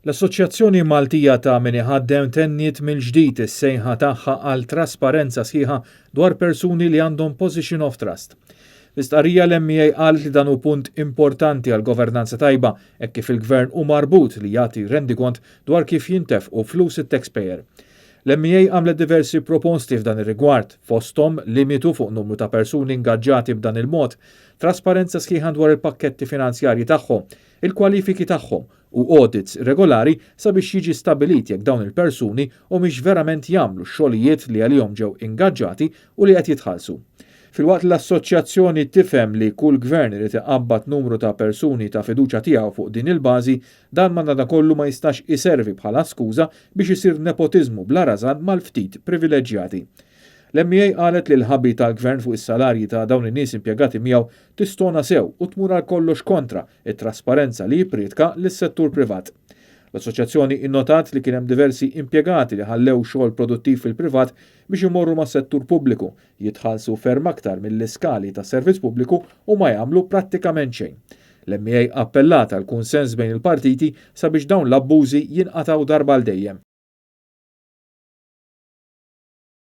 L-Assoċjazzjoni Maltija ta' Min Iħaddem tenniet mill-ġdid is-sejħa tagħha għal trasparenza sħiħa dwar persuni li għandhom position of trust. L-istqarrija l-MEA qalet li dan hu punt importanti għal governanza tajba hekk kif il-gvern hu marbut li jagħti rendikont dwar kif jintefqu flus it-taxpayer. L-MEA għamlet diversi proposti f'dan ir-rigward, fosthom limitu fuq numru ta' persuni ingaġġati b'dan il-mod, trasparenza sħiħa dwar il-pakketti finanzjarji tagħhom, il-kwalifiki tagħhom u audits regolari sabiex jiġi stabilit jekk dawn il-persuni humiex verament jagħmlu xogħlijiet li għalihom ġew ingaġġati u li qed jitħallsu. Filwaqt l-assoċjazzjoni tifhem li kull gvern irid iqabbad numru ta' persuni ta' fiduċa tiegħu fuq din il-bażi, dan madankollu ma jistax iservi bħala skuża biex isir nepotiżmu bla rażan mal-ftit privileġġjati. L-MEA qalet li l-ħabi tal-gvern fuq is-salarji ta' dawn in-nies impjegati miegħu tistona sew u tmur għal kollox kontra it-trasparenza li jippriedka lis-settur privat. L-assoċjazzjoni innotat li kien hemm diversi impjegati li ħallew xogħol produttiv fil-privat biex imorru mas-settur pubbliku, jitħallsu ferm aktar mill-iskali ta' servizz pubbliku u ma jagħmlu prattikament xejn. L-MEA appellat għal kunsens bejn il-partiti sabiex dawn l-abbużi jinqataw darba għal dejjem.